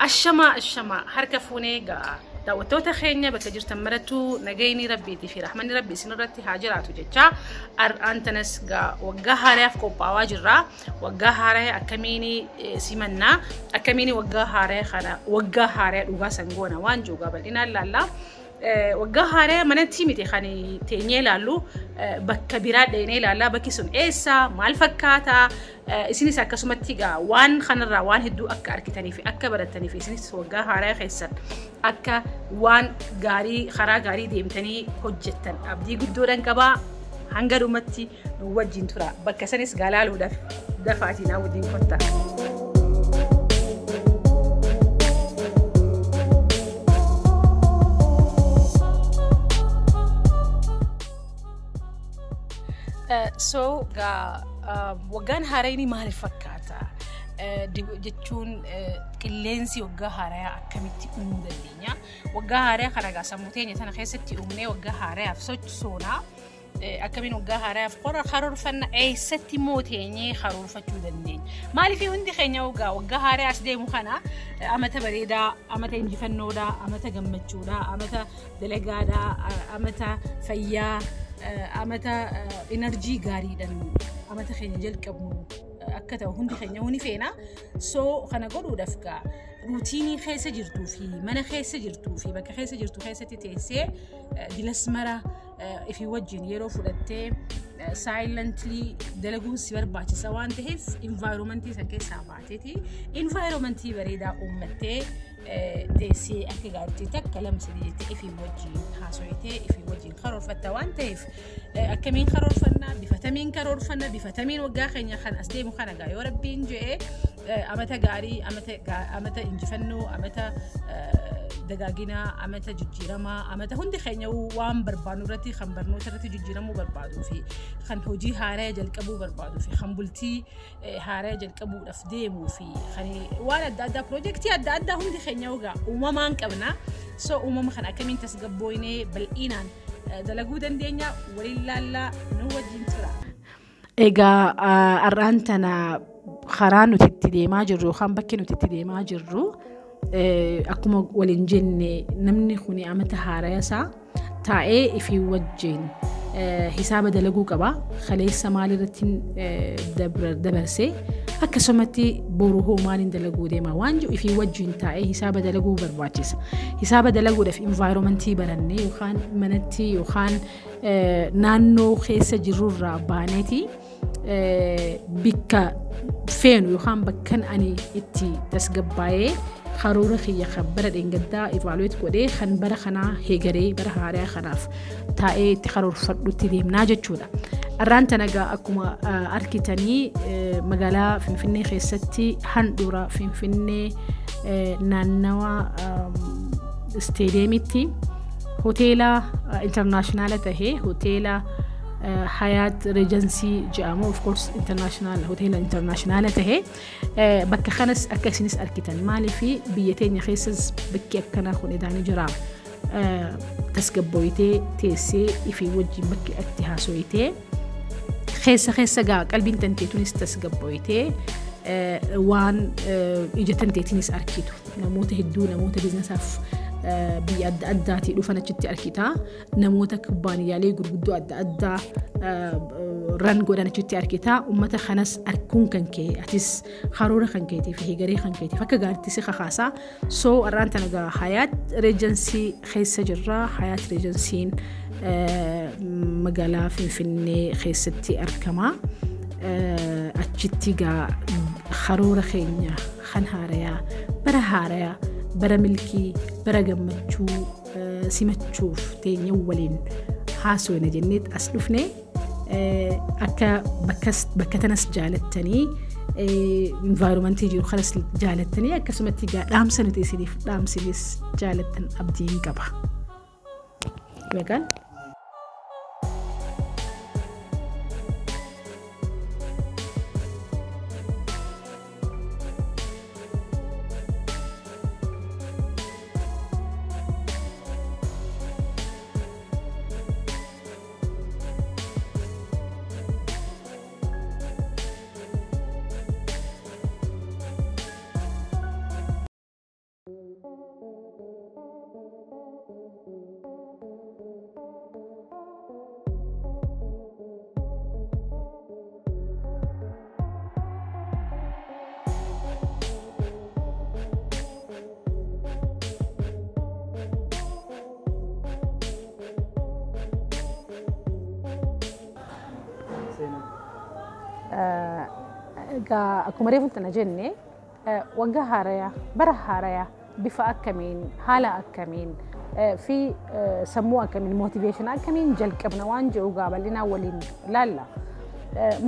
Ashamaa ashamaa harka fuunee ga'a. Daawwattoota keenya bakka jirtan marattuu nagayni rabbiitii fi rahmanni rabbi isinirratti haa jiraatu jecha har'aan tanas waggaa haaraaf qophaa'aa jirra. Waggaa haaraa akkamiin simannaa akkamiin waggaa haaraa kana waggaa haaraa dhugaa sangoona waan jiru bal'inaan laallaa. Waggaa haaraa manatti miti kan teenyee ilaallu bakka biraa dheenee ilaallaa bakki sun eessa maal fakkaata isinis akkasumatti egaa waan kanarraa waan hedduu akka argitanii fi akka baratanii fi isinis waggaa haaraa keessan akka waan gaarii karaa gaarii deemtanii hojjettan abdii guddoodhaan qabaa hanga dhumatti nu wajjin tura bakka sanis galaaluudhaaf dafaatii naa wajjin kottaa. So waggaan haaraan maal fakkaata jechuun qilleensi waggaa haaraa akkamitti uumuu dandeenya? Waggaa haaraa kana egaa sammuu teenya tana keessatti uumnee waggaa haaraaf sochoonaa akkamiin waggaa haaraaf karoorfanna eessatti immoo teenyee karoorfachuu dandeenya? Maaliif hundi keenya waggaa haaraa as deemu kana amata bareedaa, amata injifannoodhaa, amata gammachuudhaa, amata dalagaadhaa, amata fayyaa, amata enerjii gaariidhaan amata keenya jalqabnu akka ta'u hundi keenya ni feena. So kana godhuudhaaf gaa ruutiinii keessa jirtuu fi mana keessa jirtuu fi bakka keessa jirtu keessatti teessee dilas mara ifii wajjin yeroo fudhattee saayilantli dalaguun si barbaachisa waan ta'eef envaayiroomantii san keessaa baateeti envaayiroomantii bareedaa uummattee teessee akka gaariitti takka lama sadii jettee ifii wajjin haasoyitee ifii wajjin karoorfatta waan ta'eef akkamiin karoorfannaa bifatamiin karoorfanna bifatamiin waggaa keenya kan as deemu kana gaa yoo rabbiin je'ee amata gaarii amata injifannoo amata dagaaginaa amata jijjiiramaa amata hundi keenya waan barbaadnu irratti kan barnoota irratti jijjiiramuu barbaaduu fi kan hojii haaraa jalqabuu barbaaduu fi kan bultii haaraa jalqabuudhaaf deemuu fi kan waan adda addaa piroojeektii adda addaa hundi keenya egaa uumamaan qabna. So uumama kana akkamiin tasgabbooynee bal'inaan dalaguu dandeenya waliin laallaa nu wajjin tura. Egaa har'aan tana karaa nuti itti deemaa jirru yookaan bakki nuti itti deemaa jirru akkuma waliin jenne namni kun amata haaraa isaa taa'ee ifii wajjin hisaaba dalaguu qaba. Kaleessa maalirratti dabarsee akkasumatti boru hoo maaliin dalaguu deema waan jiru ifii wajjin taa'ee hisaaba dalaguu barbaachisa. Hisaaba dalaguudhaaf envaayiroomantii barannee yookaan manatti yookaan naannoo keessa jirrurraa baaneeti bikka feenu yookaan bakkan ani itti tasgabbaa'ee karoora kiyya kan bara dheengaddaa evaluate godhee kan bara kanaa heegaree bara haaraa kanaaf taa'ee itti karoorfadhutti deemnaa jechuudha. Har'aan tana egaa akkuma argitanii magaalaa Finfinnee keessatti handhuura Finfinnee naannawa isteediyeemitti hoteela intarnaashinaala tahee hoteela Hyatt Regency jedhamu of course international hoteela internationala tahe bakka kanas akka isinis argitan maaliif biyya teenya keessas bakki akkanaa kun idaanii jira tasgabbooyitee teessee ifii wajjin bakki itti haasoyitee keessa keessa gaa qalbiin tanteetunis tasgabbooyitee waan ija tanteetinis argitu namoota hedduu namoota biizinasaaf biyya adda addaatii dhufan achitti argita. Namoota kubbaaniyyaalee gurguddoo adda addaa ran godhan achitti argita. Uummata kanas arguun kan kee atis karoora kan keetii fi heegaree kan keetiif akka gaariitti si kakaasaa. So har'aan tana egaa Hyatt Regency keessa jirra. Hyatt Regency'n magaalaa Finfinnee keessatti argama. Achitti egaa karoora keenya kan haarayaa bara haarayaa bara milkii bara gammachuu simachuuf teenya waliin haasofna jennee as dhufne akka bakka tanas jaalattanii envaayiroomantii jiru kanas jaalattanii akkasumatti egaa dhaamsa nuti isiniif dhaamsinis jaalattan abdiin qaba. Egaa Egaa akkuma reefu tana jenne, waggaa haarayaa, bara haarayaa bifa akkamiin, haala akkamiin fi sammuu akkamiin, motivation akkamiin jalqabna waan jedhu gaa bal'inaan waliin laalla.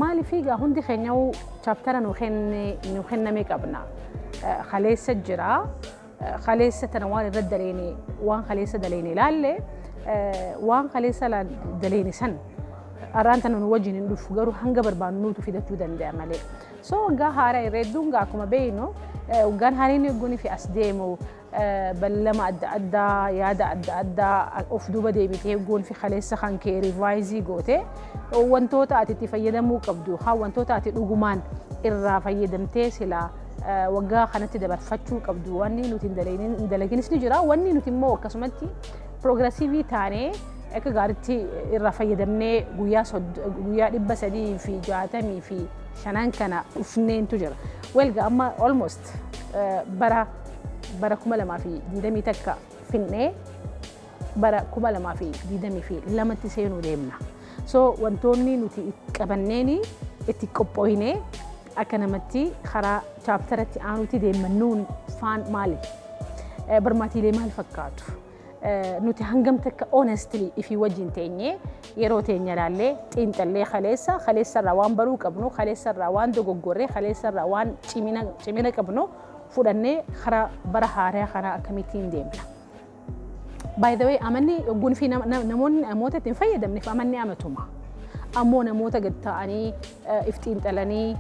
Maaliif egaa hundi keenya chapter nu kenname qabna. Kaleessa jira. Kaleessa tana waan irra daleene, waan kaleessa daleene ilaalle, waan kaleessa daleene san arraan tana nu wajjin hin dhufu, garuu hanga barbaannu nutu fidachuu danda'a malee. So waggaa haaraa irra hedduun gaa akkuma beeknu, waggaan haaraan eegguun fi as deemu ballama adda addaa, yaada adda addaa of duuba deebitee eegguun fi kaleessa kan kee revise goote, wantoota ati itti fayyadamuu qabdu haa wantoota ati dhugumaan irraa fayyadamtee silaa waggaa kanatti dabarfachuu qabdu, wanni nuti hin dalaginis ni jira. Wanni nuti immoo akkasumatti progressive taanee akka gaariitti irraa fayyadamnee guyyaa 365 kana dhufneentu jira. Well, amma almost bara 2021 finnee bara 2022tti seenuu deemna. So wantoonni nuti qabanneeni itti qophooynee akka namatti karaa chapteratti aanutti deemannuun faan maali? Barmaatiilee maal fakkaatu? Nuti hangam takka honestly ifii wajjin teenyee, yeroo teenya ilaallee, xiinxallee, kaleessa kaleessarraa waan baruu qabnu, kaleessarraa waan dogoggorree, kaleessarraa waan cimina qabnu fudhannee karaa bara haaraa kana akkamittiin deemna? By the way, amanni yogguun fi namoonni namoota ittiin fayyadamneef amanni amatuma. Ammoo namoota gad ta'anii if xiinxalanii,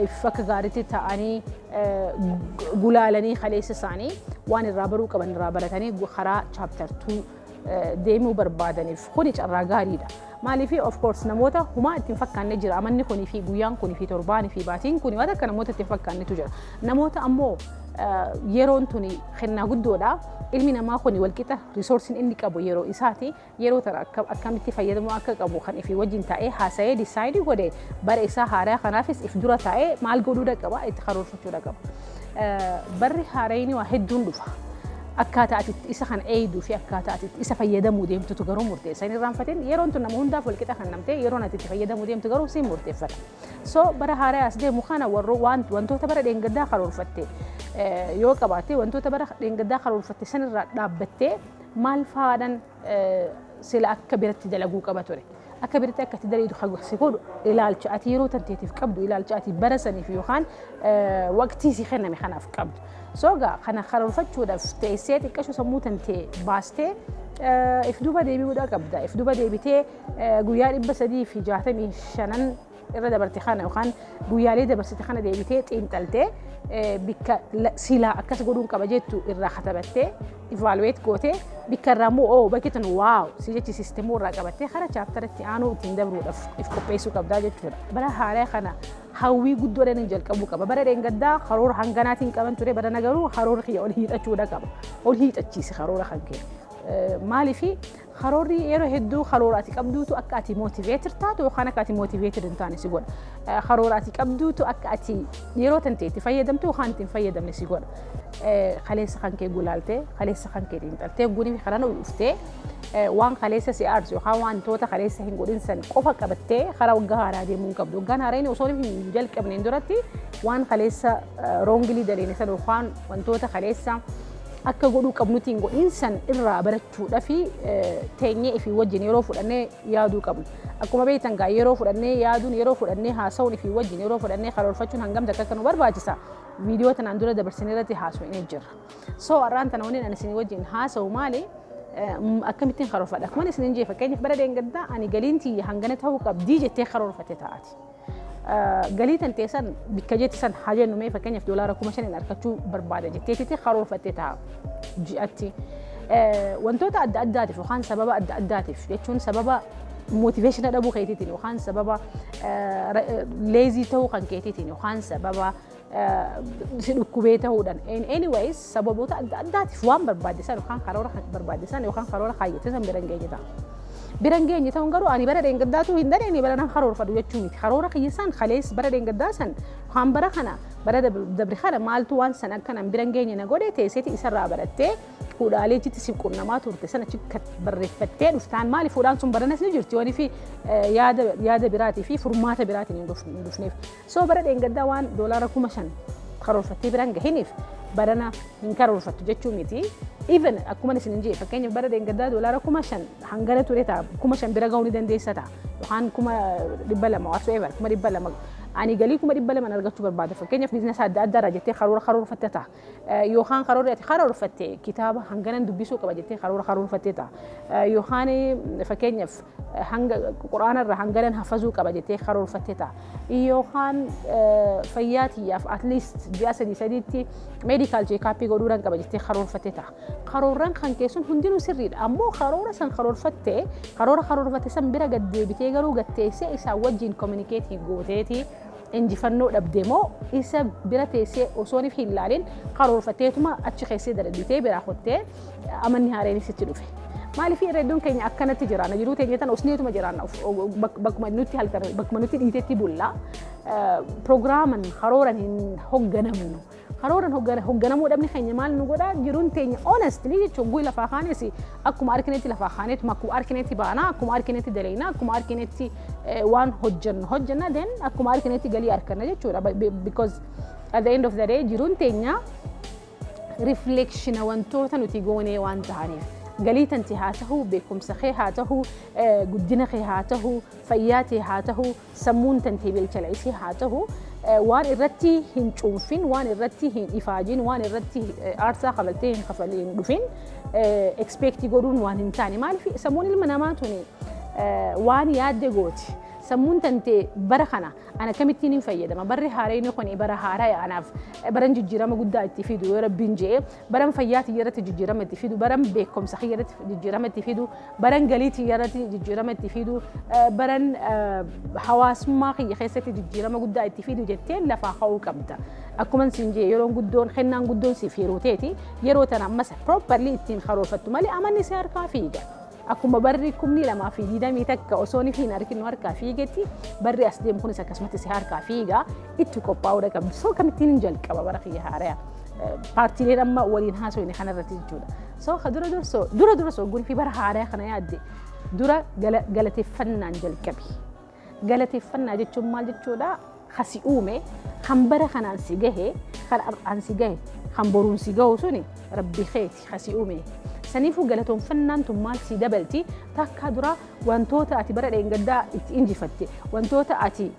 if akka gaariitti ta'anii gulaalanii, kaleessa isaanii waan irraa baruu qaban irraa baratanii karaa chapter 2 deemuu barbaadaniif kuni carraa gaariidha. Maaliif, of course, namoota humaa ittiin fakkaanne jira, amanni kunii fi guyyaan kunii fi torbaanii fi baatiin kuni waan akka namoota ittiin fakkaannetu jira. Namoota ammoo yeroon tuni kennaa guddoodha. Ilmi namaa kuni walqixa resourceiin inni qabu yeroo isaati. Yeroo tana akkamitti fayyadamuu akka qabu kan ifii wajjin taa'ee haasa'ee decide godhe, bara isaa haaraa kanaafis if dura taa'ee maal godhuudha qaba, itti karoorfachuudha qaba. Barri haarayni waa hedduun dhufa. Akkaataa ati isa kana eegduu fi akkaataa ati isa fayyadamuu deemtutu garuu murteessa. Hin irraanfatin, yeroon tun nama hundaaf walqixa kan namtee, yeroon ati itti fayyadamuu deemtu garuu siin murteeffata. So bara haaraa as deemu kana wantoota bara dheengaddaa karoorfatte yoo qabaatte, wantoota bara dheengaddaa karoorfatte sanirraa dhaabbattee maal faadhan sila akka biratti dalaguu qaba ture? Akka biratti akka itti dalagu si godhu ilaalcha ati yeroo tanteetiif qabdu, ilaalcha ati bara saniif yookaan waqtii si kenname kanaaf qabdu. So gaa kana karoorfachuudhaaf teessee xiqqashu sammuu tantee baastee if duuba deebi'uudha qabda. If duuba deebitee guyyaa 365 irra dabarte kana yookaan guyyaalee dabarsite kana deebitee xiinxaltee, bikka silaa akkas godhuun qaba jettu irraa katabattee, evaluate gootee, bikka irraa immoo oo bakki tun wow si jechisiiste immoo irraa qabattee karaa chapteratti aanuu ittiin dabruudhaaf if qopheessuu qabdaa jechuudha. Bara haaraa kana hawwii guddoodhaan jalqabuu qaba. Bara dheengaddaa karoora hanganaatiin qaban ture, bara garuu karoora kiyya ol hiixachuudha qaba. Ol hiixachiise karoora kan kee. Maaliifi, karoorri yeroo hedduu karoora ati qabduutu akka ati motivated taatu yookaan akka ati motivated hin taane si godha. Karoora ati qabduutu akka ati yeroo tantee itti fayyadamtu yookaan itti hin fayyadamne si godha. Kaleessa kan kee gulaaltee, kaleessa kan kee xiinxaltee, gunii fi karaan dhuftee, waan kaleessa si aarsu yookaan wantoota kaleessa hin godhin san qofa qabattee karaa waggaa haaraa deemuu hin qabdu. Waggaan haaraan osoo hin jalqabneen duratti waan kaleessa wrongly daleene san yookaan wantoota kaleessa akka godhuu qabnuti hin godhin san irraa barachuudhaa fi teenyee ifii wajjin yeroo fudhannee yaaduu qabna. Akkuma beektan gaa, yeroo fudhannee yaaduun, yeroo fudhannee haasa'uun, ifii wajjin yeroo fudhannee karoorfachuun hangam takka akka nu barbaachisa. Viidiyoo tanaan dura dabarsinee irratti haasa'uu jirra. So har'aan tana waliin ani isinii wajjin haasa'u maali? Akkamittiin karoorfadha? Akkuma isiniin jee, fakkeenyaaf bara dheengaddaa ani galiin tiyya hangana ta'uu qabdii jettee karoorfatte taa'ati. Galii tan teessan bikka jetti san haa jennu, mee fakkeenyaaf doolaara 5,000 argachuu barbaada jetteetitti karoorfatte ta'a ji'atti. Wantoota adda addaatiif yookaan sababa adda addaatiif, jechuun sababa motivation dhabuu keetiitiin yookaan sababa lazy ta'uu kan keetiitiin yookaan sababa si dhukkubee ta'uudhaan, anyways, sababoota adda addaatiif waan barbaadde san yookaan karoora barbaadde san yookaan karoora kaayyate san bira hin geenye ta'a. Bira hin geenye ta'uun garuu ani bara dheengaddaatu hin dandeenye bara nan karoorfadhu jechuu miti. Karoora kiyya san kalees bara dheengaddaa san yookaan bara kana, bara dabre kana maaltu waan san akka nan bira hin geenye na godhe teesseeti isarraa barattee Hudhaalee achitti si qunnamaa turte sana achi barreeffattee dhuftaan. Maaliif hudhaan sun baranas ni jirti yoonii fi yaada biraatii fi furmaata biraatiin hin dhufneef. So bara dheengaddaa waan $5,000 karoorfattee biraan gahiniif barana hin karoorfattu jechuu miti. Even akkuma isin hin jee, fakkeenyaaf bara dheengaddaa $5,000 hangana ture ta'a, 5,000 bira gahuu ni dandeessa ta'a, yookaan 200,000, whatsoever, 200,000, ani galii 200,000 argachuu barbaada fakkeenyaaf biizinasa adda addaa irraa jettee karoora karoorfatte ta'a. Yookaan karoora ati karoorfatte kitaaba hanganan dubbisuu qaba jettee karoora karoorfatte ta'a. Yookaan fakkeenyaaf hanga quraana irraa hanganan hafazuu qaba jettee karoorfatte ta'a. Yookaan fayyaa tiyyaaf at least ji'a sadii sadiitti medical check-up godhuudhaan qaba jettee karoorfatte ta'a. Karoorran kan keessun hundinuu sirriidha. Ammoo karoora san karoorfattee, karoora karoorfatte san bira gad deebitee garuu gatteessee isaan wajjin communicate gooteeti injifannoo dhabde moo isa bira teessee osoo hin ilaalin karoorfatteetuma achi keessee dalagitee biraa kottee amanni haareen sitti dhufe? Maaliif irra hedduun keenya akkanatti jiraanna? Jiruu teenya tana osneetuma jiraanna, bakkuma nutti halkan bakkuma nutti dhiitetti bulla. Pirogiraaman karooran hin hoogganamnu. Karooran hoogganamuu dhabni keenya maal nu godha? Jiruun teenya honestly jechuun guyi lafaa kaanes akkuma arginetti lafaa kaaneetuma akkuma arginetti baana, akkuma arginetti daleena, akkuma arginetti waan hojjennu hojjenna, then akkuma arginetti galii arganna jechuudha. Because at the end of the day jiruun teenya rifleekshina wantoota nuti goonee waan ta'aniif. Galii tanti haa ta'uu, beekumsa kee haa ta'uu, guddina kee haa ta'uu, fayyaa tee haa ta'uu, sammuun tantee bilchala haa ta'uu, waan irratti hin cuunfin, waan irratti hin ifaajin, waan irratti aarsaa kafaltee hin kafalin dhufin expect godhuun waan hin taane. Maaliif? Sammuun ilma namaa tuni waan yaadde gooti. Sammuun tantee bara kana ana kamittiin hin fayyadama? Barri haareen kun bara haaraa anaaf, baran jijjiirama guddaa itti fidu yoo Rabbiin je'e, baran fayyaa irratti jijjiirama itti fidu, baran beekumsa irratti jijjiirama itti fidu, baran galii irratti jijjiirama itti fidu, baran hawaasummaa kiyya keessatti jijjiirama guddaa itti fidu jettee lafaa ka'uu qabda. Akkuma siin jee, yeroon guddoon kennaan guddoon siif yeroo teeti, yeroo tana ammas properly ittiin karoorfattu malee amanni si harkaa fiiga. Akkuma barri 2021 osoo hin arginu harkaa fiigetti, barri as deemu kunis akkasumatti si harkaa fiigaa, itti qophaa'uudha qabdi. So kamittiin hin jalqaba bara kiyya haaraa? Paartiileen amma waliin haasofne kanarratti jechuudha. So dura dursoo dura dursoo fi bara haaraa kana yaadde dura galateeffannaan jalqabi. Galateeffannaa jechuun maal jechuudha? Kasi uume, kan bara kanaan si gahe, kan har'aan si gahe, kan boruun si gahu suni Rabbi keeti kasi uume. Saniifuu galatoonfannaan tun maal si dabalti? Takka dura wantoota ati bara dheengaddaa itti injifatte, wantoota ati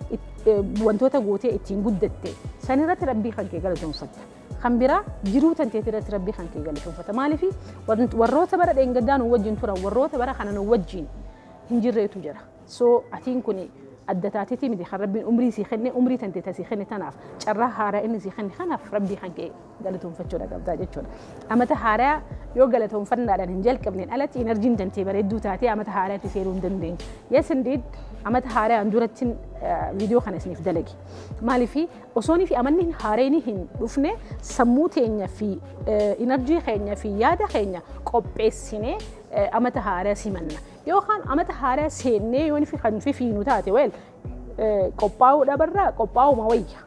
wantoota gootee ittiin guddatte sanirratti Rabbii kan kee galatoonfatta. Kan biraa jiruu tanteeti irratti Rabbii kan kee galatoonfatta. Maaliif? Warroota bara dheengaddaa nu wajjin turan, warroota bara kana nu wajjin hin jirreetu jira. So atiin kun adda taateetii miti. Kan Rabbiin umrii sii kenne, umrii tante tasii kenne tanaaf, carraa haaraa inni sii kenne kanaaf Rabbii kan kee galatoonfachuudha qabdaa jechuudha. Amata haaraa yoo galatoonfannaadhaan hin jalqabneen alatti enerjiin tantee bareedduu taatee amata haaraatti seenuu hin dandeenye. Yes indeed, amata haaraan duratti viidiyoo kana isiniif dalage. Maaliif? Osoonii fi amanni haareen hin dhufne sammuu teenya fi enerjii keenya fi yaada keenya qopheessinee amata haaraa simanna. Yookaan amata haaraa seennee yoo kan fifiinu taate, well, qophaa'uu dhabarraa qophaa'uma wayya.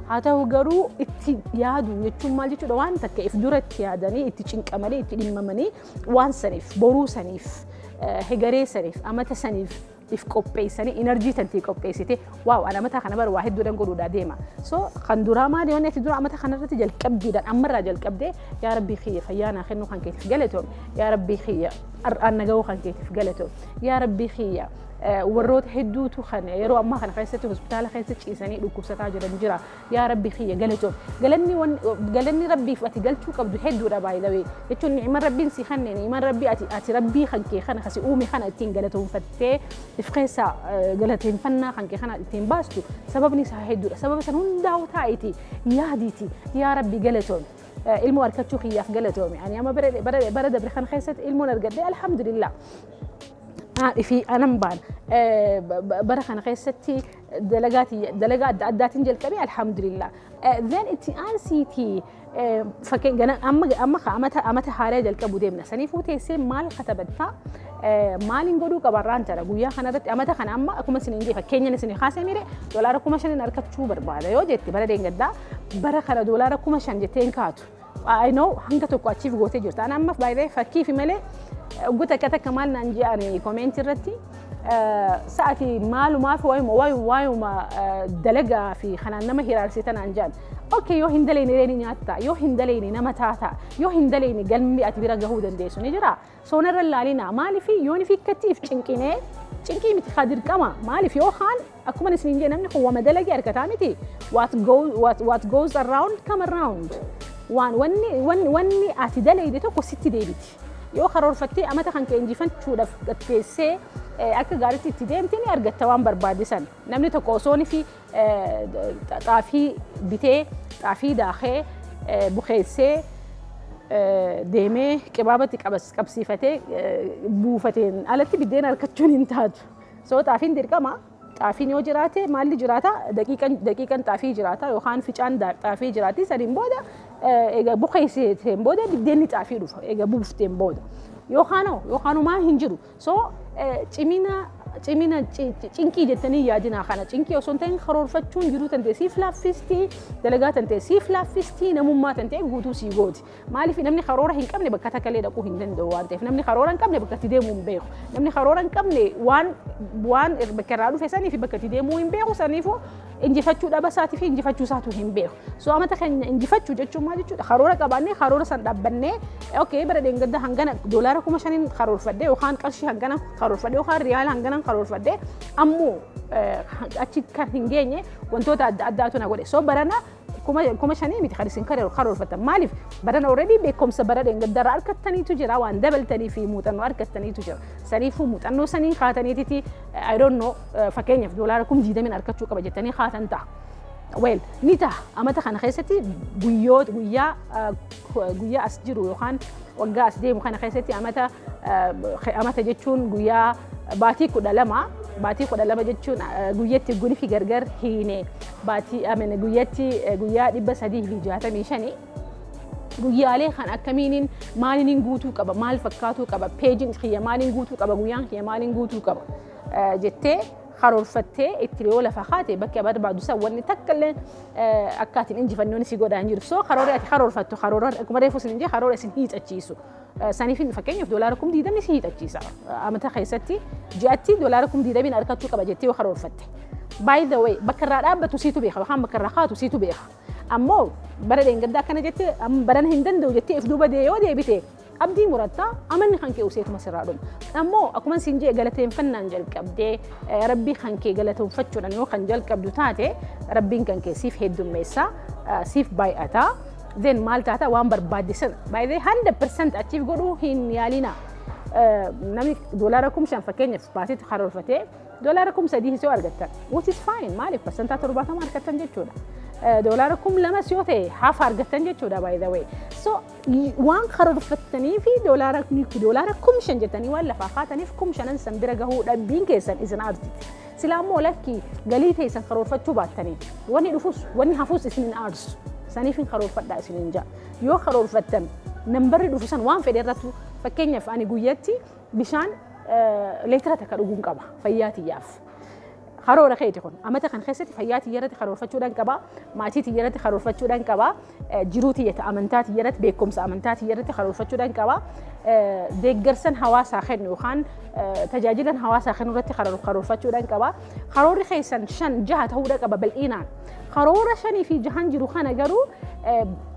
Haa ta'u garuu itti yaadu jechuun maal jechuudha? Waan takka if dura itti yaadanii, itti cinqamanii, itti dhimmamanii, waan saniif, boruu saniif, hegaree saniif, amata saniif if qopheessanii, enerjii tantee qopheessite, wow, ani amata kana bara waa hedduudhaan godhuudhaa deema. So kan duraa maali? Wanni ati dura amata kanarratti jalqabdiidhaan ammarraa jalqabdee, yaa Rabbii kiyya, fayyaa naa kennuu kan keetiif galatoom, yaa Rabbii kiyya, har'aan na gahuu kan keetiif galatoom, yaa Rabbii kiyya, warroota hedduutu kan yeroo ammaa kana keessatti hospitaala keessa ciisanii dhukkubsataa jiran jira. Yaa Rabbi kiyya, galatoom. Galanni Rabbiif ati galchuu qabdu hedduudha baay'ee jechuun ni'iman Rabbiin si kenne, ni'iman Rabbii ati Rabbii kan kee kana kasi uume kana ittiin galatoonfattee if keessaa galateeffannaa kan kee kana ittiin baastu sababni isaa hedduudha. Sababa san hundaa'u taa'iti yaadiiti, yaa Rabbi galatoom. Ilmoo argachuu kiyyaaf galatoome. Ani amma bara dabre kana keessatti ilmoon argadhe, alhamdulillah. Fi anan baan bara kana keessatti dalagaa adda addaatiin jalqabe, alhamdulillah. Then itti aansiitii fakkeenya amma amata haaraa jalqabu deemna. Saniifuu teessee maal katabattaa? Maaliin godhuu qabarraan jira guyyaa kanarratti, amata kana? Amma akkuma isin hin fakkeenyan isin kaasee mire, $5,000 argachuu barbaada yoo jette bara deengaddaa, bara kana $5,000 jettee hin kaatu. I know hanga tokko achiif gootee jirta. Ani ammaaf baay'ee fakkii fi malee goota akka takka maal naan jedhani comment irratti sa'ati maalumaaf waayuma dalagaa fi kanaan nama hiraarsita naan jedhan. Okay, yoo hin daleyne ni nyaatta, yoo hin daleyne nama taata, yoo hin daleyne galmi ati bira gahuu dandeessu ni jira. Soonarra laalina maaliif yooni fi ikkattiif cinqinee cinqii miti haa dirqama maaliif yoo haan akkuma isin jedhe namni kun wama dalagee harkataa miti what goes around come around waan wanni ati daleyde tokko sitti deebiti. Yoo karoorfattee amata kan kee injifachuudhaaf gatteessee akka gaariitti itti deemte ni argatta waan barbaadisan. Namni tokko osoo fi xaafii bitee xaafii daakee bukeessee deemee qibaabatti qabsiifatee buufateen alatti biddeen argachuun hin taatu. So xaafiin dirqama. Xaafiin yoo jiraate maalli jiraata? Daqiiqan xaafii jiraata yookaan ficaan xaafii jiraati. Saniin booda egaa bukeessiteen booda biddeenni xaafii dhufa egaa buufteen booda. Yookaan maa hin jiru. So cimina cinqii jettanii yaadinaa kana cinqii osoo hin ta'in karoorfachuun jiruu tantee siif laaffistii, dalagaa tantee siif laaffistii, namummaa tantee guutuu sii gooti. Maaliif namni karoora hin qabne bakka takka illee dhaquu hin danda'u waan ta'eef namni karoora hin qabne bakka itti deemuu hin beeku. Namni karoora hin qabne waan bakka irraa dhufe sanii fi bakka itti deemuu hin beeku saniifuu injifachuu dhaba isaatii fi injifachuu isaatu hin beeku. So amata keenya injifachuu jechuun maal jechuudha? Karoora qabaannee karoora san dhaabbannee okay bara dheengadda hangana $5,000 karoorfadhee yookaan qarshii hangana karoorfadhee yookaan riyaala hangana karoorfadhee ammoo achi kan hin geenye wantoota adda addaatu na godhe. So barana 5,000 miti kan isin karoorfattan. Maaliif barana already beekumsa bara dheengaddarraa argattaniitu jira waan dabaltanii fi muuxannoo argattaniitu jira. Saniifuu muuxannoo saniin kaataniititi I don't know fakkeenyaaf $20,000 argachuu qaba jettanii kaatan ta'a. Well, ni ta'a amata kana keessatti guyyaa as jiru yookaan waggaa as deemu kana keessatti amata jechuun guyyaa baatii 12 baatii 12 jechuun guyyatti guni fi gargar hiine baatii amene guyyatti guyyaa 365 guyyaalee kan akkamiinin maaliin guutuu qaba maal fakkaatuu qaba peejiin kiyya maaliin guutuu qaba guyyaan kiyya maaliin guutuu qaba jettee karoorfattee itti yoo lafa kaate bakka barbaadu san wanni takka illee akkaatiin injifannoon si godhaa hin jiru. So karoora ati karoorfattu karoora akkuma reefu isin jee karoora isin hiixachiisu. Saniif fakkeenyaaf $20,000 si hiixachiisa. Amata keessatti ji'atti $20,000 argachuu qaba jettee yoo karoorfatte. By the way bakka irraa dhaabbatu siitu beeka yookaan bakka irraa kaatu siitu beeka. Ammoo bara dheengaddaa akkana jettee barana hin danda'u jettee if duuba yoo deebite abdii murattaa amanni kan kee useetuma sirraa dhuma. Ammoo akkuma isin jee galateeffannaan jalqabdee rabbii kan kee galateeffachuudhaan yoo kan jalqabdu taate rabbiin kan kee siif heddummeessaa siif baay'ataa. Then maal taata waan barbaadde sana by the 100% achiif godhuu hin yaalina. Namni $5,000 fakkeenyaaf baasitti karoorfatee $3,000 yoo argattan which is fine maaliif 70% argattan jechuudha. $2,000 yoo ta'e hafa argattan jechuudha by the way. So waan karoorfattanii fi $5,000 jettanii waan lafaa kaataniif 5,000 san bira gahuu dhabbiin keessan isin aarsiti. Silaa immoo lakki galii teessan karoorfachuu baattanii wanni dhufus wanni hafus isin hin aarsu. Saniif hin karoorfadhaa isin hin ja'a. Yoo karoorfattan nambarri dhufu san waan fedhe irrattu fakkeenyaaf ani guyyatti bishaan leetira takka dhuguun qaba fayyaa tiyyaaf. Karoora keeti kun amata kan keessatti fayyaa tiyya irratti karoorfachuudhaan qaba, maatii tiyya irratti karoorfachuudhaan qaba, jiruu tiyya amantaa tiyya irratti beekumsa amantaa tiyya irratti karoorfachuudhaan qaba, deeggarsan hawaasaa kennu yookaan tajaajilan hawaasaa kennu irratti karoorfachuudhaan qaba. Karoorri keessan 5 6 ta'uudha qaba bal'inaan. Karoora 5 fi 6 jiru kana garuu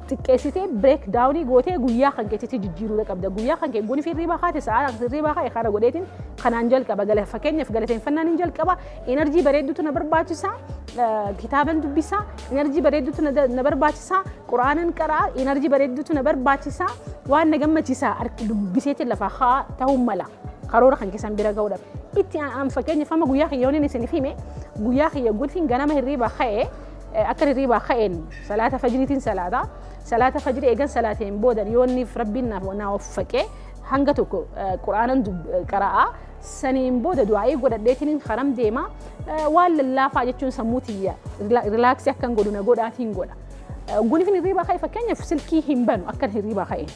xiqqeessitee break downii gootee guyyaa kan keetitti jijjiiruudha qabda. Guyyaa kan kee guni fi hirriibaa kaate sa'aa hirriibaa kaa'e kana godheetiin kanaan jalqaba. Fakkeenyaaf galateeffannaan hin jalqaba. Enerjii bareedduutu na barbaachisa. Kitaaban dubbisa. Enerjii bareedduutu na barbaachisa. Quraanan qaraa. Enerjii bareedduutu na barbaachisa. Waan na gammachiisa dubbiseetiin lafa haa ta'uu mala. Karoora kan keessan bira ga'uudhaaf. Itti aan fakkeenyaaf amma guyyaa kiyya yooniin isiniif hime guyyaa kiyya gulfiin ganama hirriibaa ka'ee akka hirriibaa ka'een salaata fajriitiin salaata. Salaata fajrii eegan salaateen boodan yoonni rabbiin na waffaqee hanga tokko quraanan qara'aa saniin booda du'aa'ii godhadheetiin karam deema waan lallaafaa jechuun sammuu tiyya relax akkan godhu na godhaatiin godha. Gulifin hirriibaa ka'e fakkeenyaaf silkii hin banu akkan hirriibaa ka'een.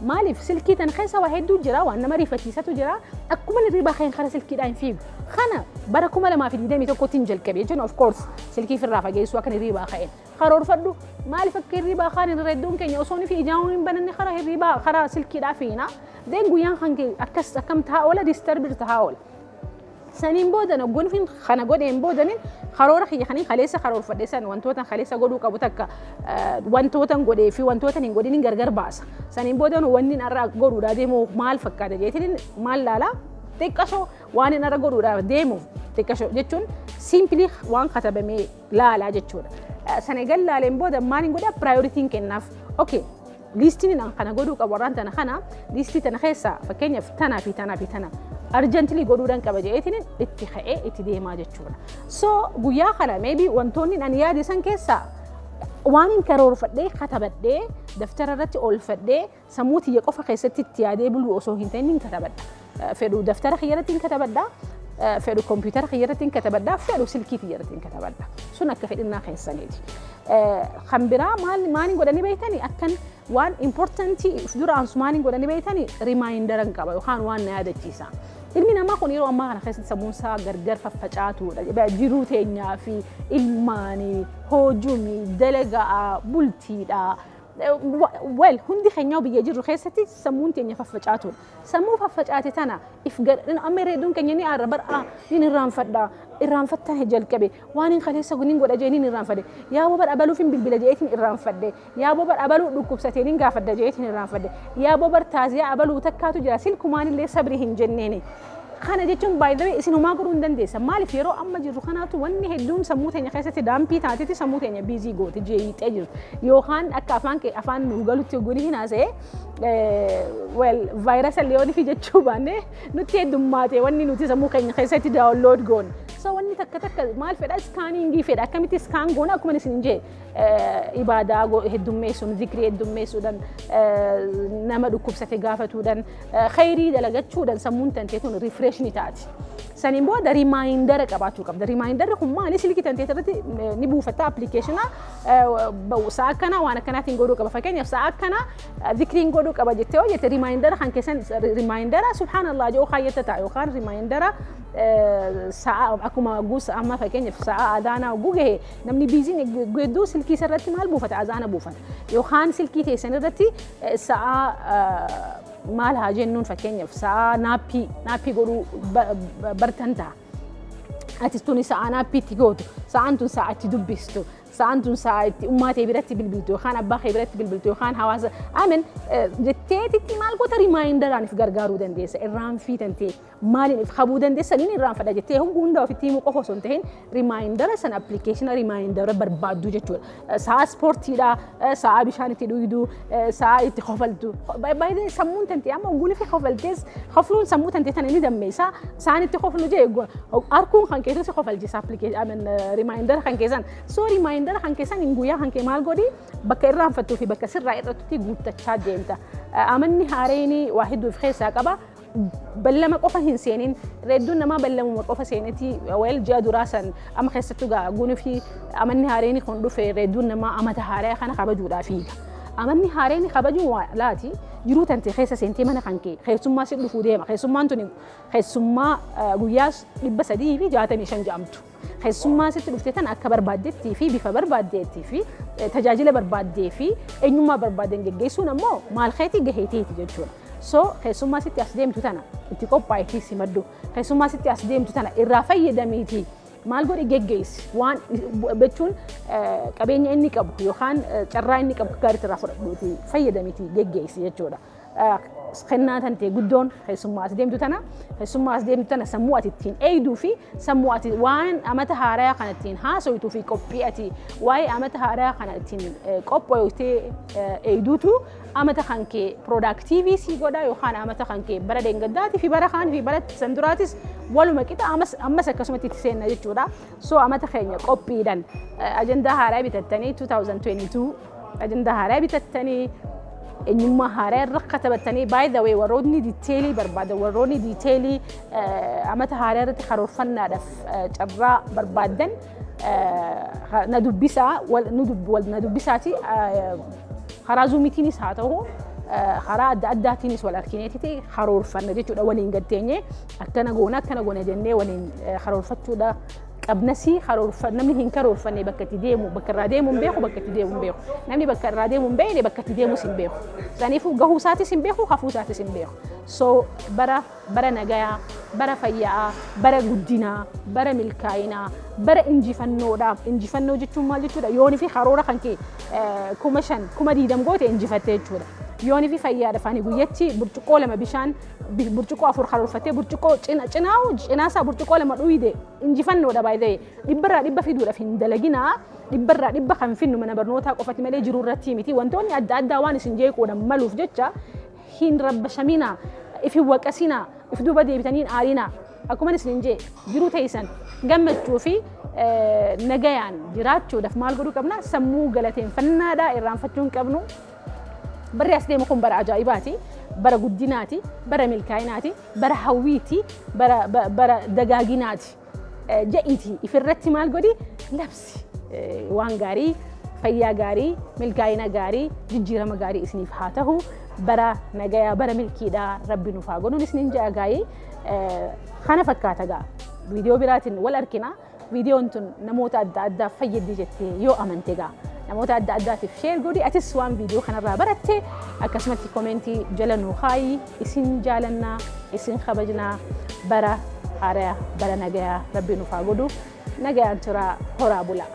Maaliif silkii tan keessa waa hedduu jira waan nama rifachiisatu jira akkuma hirriibaa ka'een kara silkiidhaan hin fiigu Kana bara 2021tti jalqabe jechuun, of course, silkii firraa fageessuu akka hirribaa ka'een. Karoorfadhu. Maaliif akka hirribaa kaan irra hedduun keenya osoo fi ijaan hin bananne karaa hirribaa karaa silkiidhaa fiina. Then guyyaan kan kee akkas akkam ta'a oola, disturb ta'a oola. Saniin booda gonfin kana godheen boodanin karoora kiyya kaniin kaleessa karoorfadhe san, wantoota kaleessa godhuu qabu takka wantoota godhee fi wantoota hin godhin gargar baasa. Saniin booda wanni har'a godhuudhaa deemu maal fakkaata jeetiin maal laalaa, xiqqashoo waan hin har'a godhuudhaaf deemuuf xiqqashoo jechuun simply waan katabamee laalaa jechuudha. Sana egan laaleen booda maal hin godhaa, priorityn kennaaf. Okay, listiin kana godhuu qabu warraan tana kana, listii tana keessaa fakkeenyaaf tanaa fi tanaa fi tana urgently godhuudhaan qaba jedheetiin itti ka'ee itti deemaa jechuudha. So guyyaa kana maybe wantoonni ani yaade san keessaa waan hin karoorfadhee katabadhee daftara irratti oolfadhee sammuu tiyya qofa keessatti itti yaadee buluu osoo hin ta'in hin katabadha. Fedhu daftara kiyya irratti hin katabadha. Fedhu kompiitara kiyya irratti hin katabadha. Fedhu silkii kiyya irratti hin katabadha. Sun akka fedhinnaa keessaniiti. Kan biraa maal maaliin godhanii beektanii, akkan waan importantii dura aansu maaliin godhanii beektanii, reminderan qaba yookaan waan na yaadachiisa. Ilmi namaa kun yeroo ammaa kana keessatti sammuun isaa gargar faffacaatuudha. Jiruu teenyaa fi ilmaanii, hojuumii, dalagaa, bultiidha. Well, hundi keenya biyya jirru keessatti sammuun teenya faffacaatuudha. Sammuu faffacaate tana if amma hedduun keenya ni aarra bar'aa, nin irraanfadha. Irraanfattan jalqabe, waan hin kaleessa nin godha jee nin irraanfadhe. Yaaboo bar abaluuf hin bilbila jeetiin irraanfadhe. Yaaboo bar abaluu dhukkubsatee nin gaafadha jeetiin irraanfadhe. Yaaboo bar taaziyaa abaluu takkaatu jira, silkumaan illee sabri hin jenneeni. Kana jechuun baay'ee isin homaa godhuu hin dandeessa. Maaliif yeroo amma jirru kanaatu wanni hedduun sammuu teenya keessatti dumpii taatetti sammuu teenya busy goote jeeyixee jirtu. Yookaan akka afaan afaan nu galutti oganii hin haasa'e, well, vaayirasa illee fi jechuu baanne nutti heddummaate wanni nuti sammuu keenya keessatti download goone. So wanni takka takka maal fedha? Scanningii fedha. Akkamitti scan goona? Akkuma isin jee, ibaadaa heddummeessuun, zikrii heddummeessuudhaan, nama dhukkubsate gaafatuudhaan, khayrii dalagachuudhaan sammuun tantee tun refresh ni taati. Saniin booda remindera qabaachuu qabda. Reminderri kun maali? Silkii tantee irratti ni buufatta applicationa, sa'a akkanaa waan akkanaatiin godhuu qaba. Fakkeenyaaf sa'a akkanaa zikriin godhuu qaba jettee yoo jette, remindera kan keessan remindera subhaanallah jedhu kaayyata ta'a yookaan remindera sa'a akkuma guusa amma fakkeenyaaf sa'a adaanaa gahe namni busyn hedduu silkii irratti maal buufata? Azaana buufata. Yookaan silkii teessan irratti sa'a maal haa jennuun, fakkeenyaaf sa'a napii godhuu bartan ta'a. Ati tuni sa'a napii itti gootu, sa'aan tun sa'a itti dubbistu, sa'aan tun sa'a itti ummaa ta'e biratti bilbiltu yookaan abbaa kee biratti bilbiltu yookaan hawaasa amen jetteetitti maal goota, reminderaan if gargaaruu dandeessa. Irraanfii tantee maaliin if qabuu dandeessa? Niin irraanfadha jettee hunda ofitti himuu qofa osoo hin ta'in remindera sana, applicationa remindera barbaaddu jechuudha. Sa'a ispoortiidha, sa'a bishaan itti dhugdu, sa'a itti kofaltu. Baay'ee sammuun tantee amma ogguun fi kofaltees kofluun sammuu tantee tana ni dammeessa. Sa'aan itti koflu jee harkuun kan keessatti si kofalchisa application remindera kan keessan. So remindera kan keessan hin guyyaa kan kee maal godhi, bakka irraanfattuu fi bakka sirraa irratti guuttachaa deemta. Amanni haareen waa hedduu of keessaa qaba. Ballama qofa hin seenin. Hedduun namaa ballamuma qofa seenetii, well, ji'a duraa san amma keessattuu gunii fi amanni haareen kun dhufe, hedduun namaa amata haaraa kana kabajuudhaaf fiiga. Amanni haareen kabajuun waa laati jiruu tante keessa seentee mana kan kee keessummaa si dhufuu deema. Keessummaan tuni keessummaa guyyaa 365 jedhamtu. Keessummaa sitti dhufte tan akka barbaaddeettii fi bifa barbaaddeettii fi tajaajila barbaaddee fi eenyummaa barbaaddeen geggeessuun ammoo maal keetii gaheeteeti jechuudha. So keessummaa sitti as deemtu tana itti qophaa'eetii simadhu. Keessummaa sitti as deemtu tana irraa fayyadamiitii maal godhi, geggeessi. Waan jechuun qabeenya inni qabu yookaan carraa inni qabu gaariitti irraa fudhadhuuti fayyadamiitii geggeessi jechuudha. Kennaa tantee guddoon keessummaa as deemtu tana, keessummaa as deemtu tana sammuu ati ittiin eegduu fi sammuu ati waan amata haaraa kana ittiin haasoytuu fi qophii ati waa'ee amata haaraa kana ittiin qophooytee eegduutu amata kan kee productive sii godha yookaan amata kan kee bara deengaddaatii fi bara kaan fi bara san duraatis waluma qixa ammas akkasumatti itti seenna jechuudha. So amata keenya qophiidhaan ajandaa haaraa bitattanii, 2022 ajandaa haaraa bitattanii, eenyummaa haaraa irra katabattanii. By the way, warroonni detailii barbaadan, warroonni detailii amata haaraa irratti karoorfannaadhaaf carraa barbaadan, na dubbisaa, na dubbisaati, karaa Zoomiitiinis haa ta'u. Karaa adda addaatiinis wal argineetiti karoorfanna jechuudha. Waliin gatteenye akkana goona, akkana goona jennee waliin karoorfachuudha qabnasii. Namni hin karoorfanne bakka itti deemu, bakka irraa deemu hin beeku, bakka itti deemu hin beeku. Namni bakka irraa deemu hin beekne bakka itti deemus hin beeku. Saniifuu gahuu isaatis hin beeku, hafuu isaatis hin beeku. So bara nagayaa, bara fayyaa, bara guddinaa, bara milkaa'inaa, bara injifannoodha. Injifannoo jechuun maal jechuudha? Yoonii fi karoora kan kee 5,000, 20,000 goote, injifattee jechuudha. Yoonii fi fayyaadha faani guyyatti burcuqqoo 2 bishaan, burcuqqoo 4 karoorfattee, burcuqqoo cinaa cinaasaa burcuqqoo 2 dhuyide, injifannoodha. Baay'ee 100% fiduudhaaf hin dalaginaa. 100% kan finnu mana barnootaa qofati malee jiruu irratti miti. Wantoonni adda addaa waan isin jeequudhaan maluuf jecha hin rabbashaminaa, if hin waqasinaa, if duuba deebitanii hin aarinaa. Akkuma isin jee, jiruu teessan gammachuu fi nagayaan jiraachuudhaaf maal godhuu qabna? Sammuu galateeffannaadhaa irraanfachuu hin qabnu. Barri as deemu kun bara ajaa'ibaati. Bara guddinaati, bara milkaa'inaati, bara hawwiiti, bara dagaaginaati. Ja'iiti ifirratti maal godhi? Labsi. Waan gaarii, fayyaa gaarii, milkaa'ina gaarii, jijjiirama gaarii isiniif haa ta'u. Bara nagayaa, bara milkiidhaa Rabbi nuuf haa godhuun isiniin ja'a gaayii. Kana fakkaata gaa. Viidiyoo biraatiin wal argina. Viidiyoon tun namoota adda addaaf fayyaddi jettee yoo amante gaa, namoota adda addaatiif share godhi. Atis waan viidiyoo kanarraa baratte akkasumatti comment jala nuu kaayi. Isin jaalannaa, isin kabajnaa. Bara haaraa, bara nagayaa Rabbi nuuf haa godhu. Nagayaan turaa, horaa bulaa.